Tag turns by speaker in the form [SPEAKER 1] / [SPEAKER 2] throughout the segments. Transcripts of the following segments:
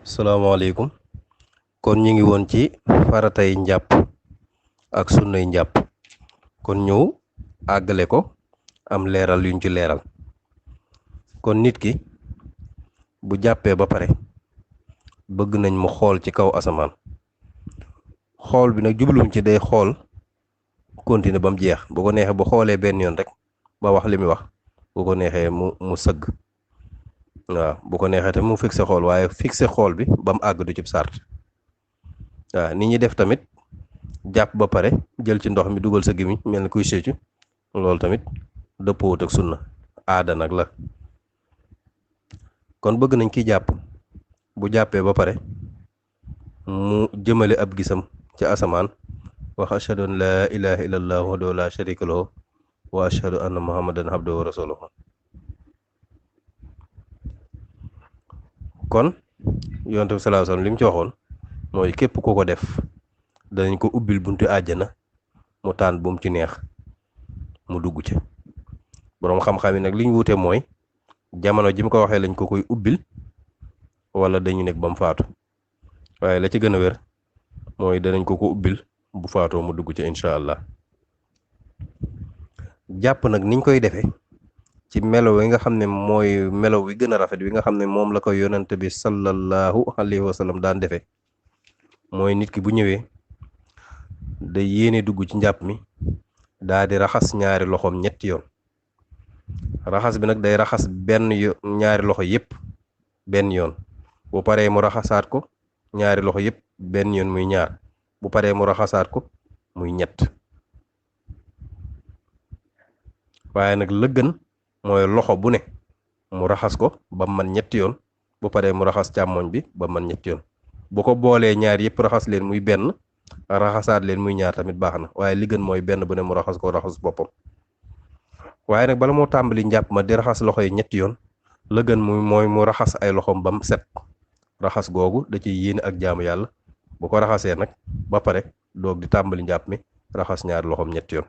[SPEAKER 1] salaamaaleykum. Kon ñu ngi woon ci faratay njàpp ak sunnay njàpp. Kon ñëw àggale ko am leeral yuñ ci leeral. Kon nit ki bu jàppee ba pare bëgg nañ mu xool ci kaw asamaan. Xool bi nag jubluwuñ ci day xool continuer ba mu jeex bu ko neexee bu xoolee benn yoon rek ba wax li muy wax bu ko neexee mu sëgg. waaw bu ko neexee tamit mu fixé xool waaye fixé xool bi ba mu àgg du ci sart. waaw nit ñi def tamit jàpp ba pare jël ci ndox mi dugal sa gémmiñ mel ni kuy séccu loolu tamit dëppoowut ak sunna aada nag la. kon bëgg nañ ki jàpp bu jàppee ba pare mu jëmale ab gisam ci asamaan wax ashhadu an laa ilaha illallah wahdahu la sharika lahu wa ashhadu anna muhammadan abduhu wa rasuluhu. kon yonent bi sallallahu alayhi wasallam li mu ci waxoon mooy képp ku ko def danañ ko ubbil buntu àjjana mu tànn bu mu ci neex mu dugg ci. boroom xam-xam yi nag li ñu wute mooy jamono ji mu ko waxee lañ ko koy ubbil wala dañu nekk ba mu faatu waaye la ci gën a wér mooy danañ ko ubbil bu faatoo mu dugg ci incha allah. jàpp nag niñ koy defee ci melo wi nga xam ne mooy melo wi gën a rafet wi nga xam ne moom la ko yonent bi sallallahu alayhi wa sallam daan defee mooy nit ki bu ñëwee day yéene dugg ci njàpp mi daa di raxas ñaari loxoom ñetti yoon. raxas bi nag day raxas ñaari loxo yépp benn yoon bu paree mu raxasaat ko ñaari loxo yépp benn yoon muy ñaar bu paree mu raxasaat ko muy ñett. waaye nag la gën mooy loxo bu ne mu raxas ko ba man ñetti yoon bu paree mu raxas càmmoñ bi ba man ñetti yoon bu ko boolee ñaar yépp raxas leen muy benn raxasaat leen muy ñaar tamit baax na waaye li gën mooy benn bu ne mu raxas ko raxas boppam. waaye nag bala moo tàmbali njàpp ma di raxas loxo yi ñetti yoon la gën mooy mu raxas ay loxoom ba mu set raxas googu da ciy yéene ak jaamu yàlla bu ko raxasee nag ba pare doog di tàmbali njàpp mi raxas ñaari loxoom ñetti yoon.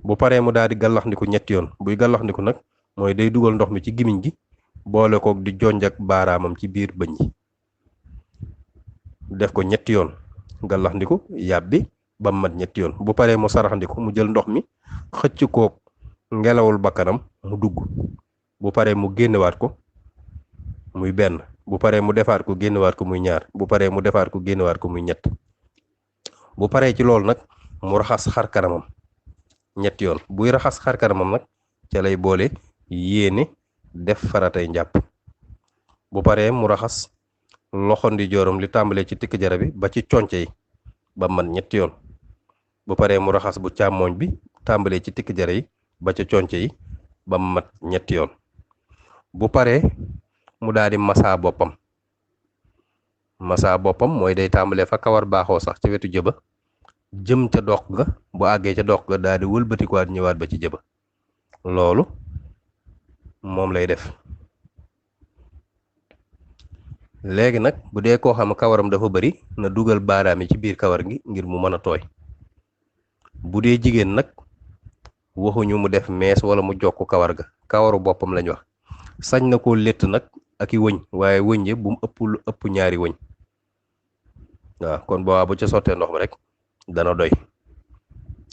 [SPEAKER 1] bu paree mu daal di gàllaxndiku ñetti yoon buy gàllaxndiku nag mooy day dugal ndox mi ci gimiñ gi boole koog di jonj ak baaraamam ci biir bëñ yi def ko ñetti yoon gàllaxndiku yàbbi ba mu mat ñetti yoon bu paree mu saraxndiku mu jël ndox mi xëcc koog ngelawul bakkanam mu dugg bu paree mu génnewaat ko muy benn bu paree mu defaat ko génnewaat ko muy ñaar bu paree mu defaat ko génnewaat ko muy ñett. bu paree ci loolu nag mu raxas xar kanamam ñetti yoon buy raxas xar kanamam nag ca lay boole yéene def faratay njàpp. bu paree mu raxas loxo ndijooram li tàmbalee ci tikk jara bi ba ci conce yi ba man ñetti yoon bu paree mu raxas bu càmmooñ bi tàmbalee ci tikk jara yi ba ca conce yi ba mat ñetti yoon. bu paree mu daal di masaa boppam. masaa boppam mooy day tàmbalee fa kawar baaxoo sax ca wetu jëba jëm ca doq ga bu àggee ca doq ga daal di wëlbatikuwaat ñëwaat ba ci jëba loolu moom lay def. léegi nag bu dee koo xam kawaram dafa bari na dugal baaraam yi ci biir kawar gi ngir mu mën a tooy. bu dee jigéen nag waxuñu mu def mees wala mu jokk kawar ga kawaru boppam lañ wax sañ na koo létt nag ak i wëñ waaye wëñ yi bu mu ëpp ñaari wëñ. waaw kon boobaa bu ca sottee ndox mi rek dana doy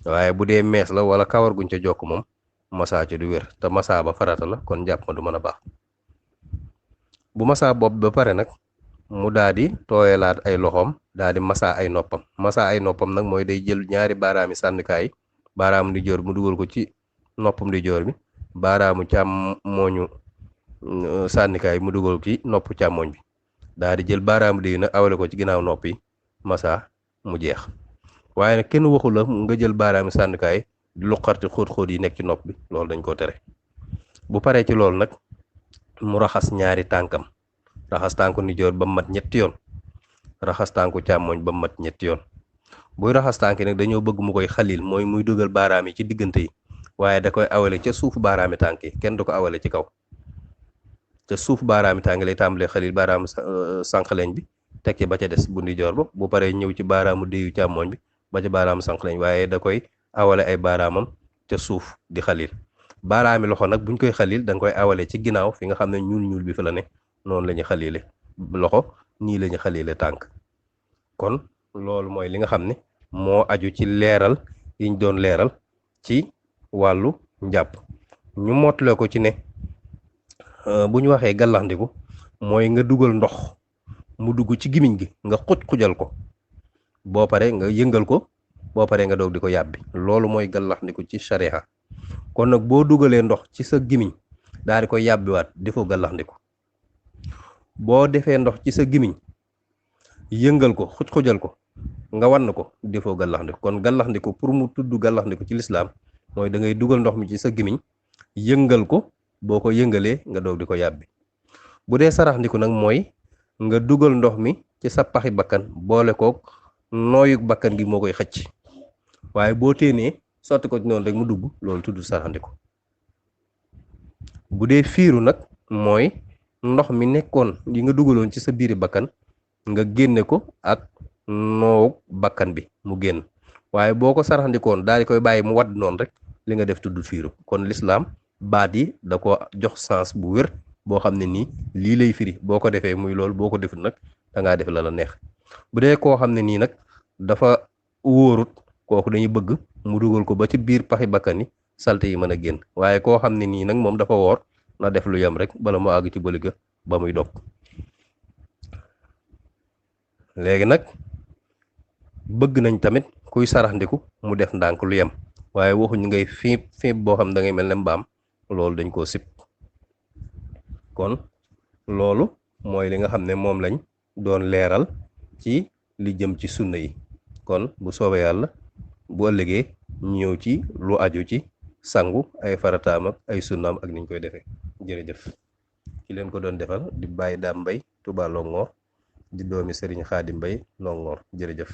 [SPEAKER 1] waaye bu dee mees la wala kawar guñ ca jokk moom masaa ci du wér te masaa ba farata la kon jàpp ma du mën a baax. bu masaa bopp ba pare nag mu daal di tooyalaat ay loxoom daal di masaa ay noppam. masaa ay noppam nag mooy day jël ñaari baaraami sànnikaay baaraamu di joor mu dugal ko ci noppam di joor bi baaraamu càmmooñu sànnikaay mu dugal ko ci nopp càmmooñ bi daal di jël baaraamu di nag awale ko ci ginnaaw nopp yi masaa mu jeex. waaye nag kenn waxu la nga jël baaraami sànnikaay di luqarti xóot-xóot yi nekk ci nopp bi loolu dañ koo tere. bu paree ci loolu nag mu raxas ñaari tànkam raxas tànku ndijoor ba mat ñetti yoon raxas tànku càmmooñ ba mat ñetti yoon. buy raxas tànk nag dañoo bëgg mu koy xalil mooy muy dugal baaraam yi ci diggante yi waaye da koy awale ca suuf baaraami tànk yi kenn du ko awale ci kaw ca suuf baaraami tànk lay tàmbalee xalil baaraamu sànqaleñ bi teg ci ba ca des bu ndijoor ba bu paree ñëw ci baaraamu déyu càmmooñ bi ba ca baaraamu sànqaleñ waaye da koy awale ay baaraamam ca suuf di xalil. baaraami loxo nag buñ koy xalil da nga koy awale ci ginnaaw fi nga xam ne ñuul ñuul bi fi la ne noonu la ñuy xalile loxo nii lañu xalile tànk. kon loolu mooy li nga xam ne moo aju ci leeral yiñ doon leeral ci wàllu njàpp. ñu mottale ko ci ne bu ñu waxee gàllaxndiku mooy nga dugal ndox mu dugg ci gimiñ gi nga xuj-xujal ko, boo paree nga yëngal ko, boo paree nga doog di ko yàbbi. loolu mooy gàllaxndiku ci sharia. kon nag boo dugalee ndox ci sa gimiñ daal di ko yàbbiwaat defoo gàllaxndiku. boo defee ndox ci sa gimiñ yëngal ko xuj-xujal ko nga wann ko defoo gàllaxndiku. kon gàllaxndiku pour mu tudd gàllaxndiku ci lislaam mooy da ngay dugal ndox mi ci sa gimiñ yëngal ko, boo ko yëngalee nga doog di ko yàbbi. bu dee saraxndiku nag mooy nga dugal ndox mi ci sa paxi bakkan boole kook nooyu bakkan gi moo koy xëcc, waaye boo téenee sotti ko ci noonu rek mu dugg, loolu tudd saraxndiku. bu dee fiiru nag mooy ndox mi nekkoon yi nga dugaloon ci sa biiri bakkan nga génne ko ak noowu bakkan bi mu génn, waaye boo ko saraxndikoon daal di koy bàyyi mu wadd noonu rek li nga def tudd fiiru. kon lislaam baat yi da ko jox sens bu wér boo xam ne nii lii lay firi. boo ko defee muy loolu, boo ko defut nag da ngaa def la la neex. bu dee koo xam ne nii nag dafa wóorut, kooku dañuy bëgg mu dugal ko ba ci biir paxi bakkan yi salte yi mën a génn. waaye koo xam ne nii nag moom dafa woor na def lu yem rek bala mu àgg ci bëli ga ba muy dog. léegi nag bëgg nañ tamit kuy saraxndiku mu def ndànk lu yem, waaye waxuñ ngay fiib boo xam da ngay mel ne mbaam, loolu dañ koo sib. kon loolu mooy li nga xam ne moom lañ doon leeral ci li jëm ci sunna yi. kon bu soobee yàlla bu ëllëgee ñëw ci lu aju ci sangu, ay farataam ak ay sunnaam ak niñ koy defee. jërëjëf. ki leen ko doon defal di Baye Dame Mbaye Touba Longhor, di doomi Serigne Khadim Mbaye Longhor. jërëjëf.